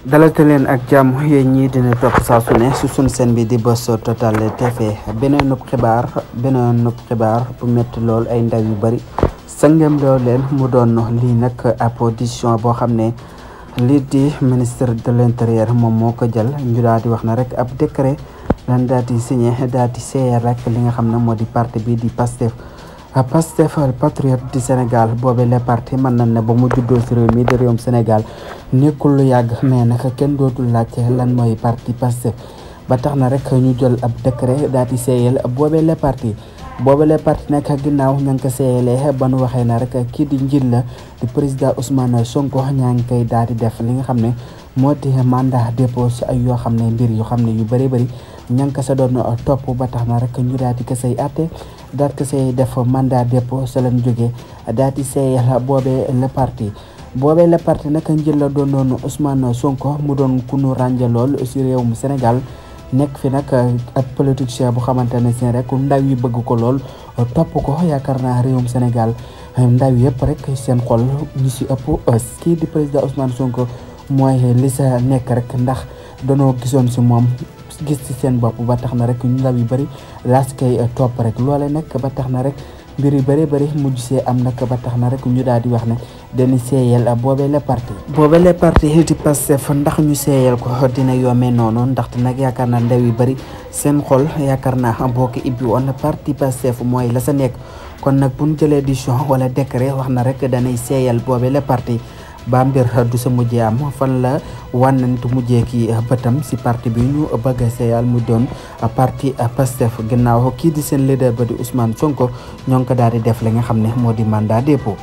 dalate leen ak jàmm yéen ñii dina topp saa su ne su sun seen bi di Buzz Total TV beneenub xibaar bu métti lool ay ndaw yu bëri sangam loo leen mu doon lii nag ab audition boo xam ne lii di ministre de l'intérieur moom moo ko jël ñu daal di wax na rek ab décret lan daal di signé daal di seeyal rek li nga xam ne moo di parti bi di Pastef patriote du Sénégal boobee le parti mën nañ ne ba mu juddoo si réew mi di réewum Sénégal nekkul lu yàgg mais nag kenn dootul laajte lan mooy parti Pastef ba tax na rek ñu jël ab décret daal di seeyal boobee le parti nag ginnaaw ña ngi ko seeyalee ba nu waxee na rek kii di njiit la di président Ousmane Sonko ñaa ngi koy daal di def li nga xam ne moo di mandat dépôt si ay yoo xam ne mbir yoo xam ne yu bëri ña ngi ko sa doon topp ba tax na rek ñu daal di ko say atte daal ko say def mandat dépôt sa lañ jógee daal di seeyal boobee le parti nag njël la doon doon Ousmane Sonko mu doon ku nu ràññee lool si réewum Sénégal nekk fi nag ab politicien bu xamante ne seen rek ndaw yi bëgg ko lool topp ko yaakaar naa réewum Sénégal ndaw yëpp rek seen xol ñu si ëpp kii di président Ousmane Sonko mooy li sa nekk rek ndax danoo gisoon si moom gis ci seen bopp ba tax na rek ñu ndaw yu bëri laas koy topp rek loole nag ba tax na rek mbir yu bëri mujj see am nag ba tax na rek ñu daal di wax ne dañuy seeyal boobee le parti di Pastef ndax ñu seeyal ko dina yombee noonu ndaxte nag yaakaar naa ndaw yu bëri seen xol yaakaar naa boo ko ibbi woon parti Pastef mooy la sa nekk kon nag bu ñu jëlee décision wala décret wax na rek dañuy seeyal boobee le parti ba mbir du sa mujjee am fan la wànnantu mujjee ki bëtam si parti bi ñu bëgg a seeyal mu doon parti Pastef gannaaw kii di seen leader ba di Ousmane Sonko ñoo ngi ko daal di def li nga xam ne moo di mandat dépôt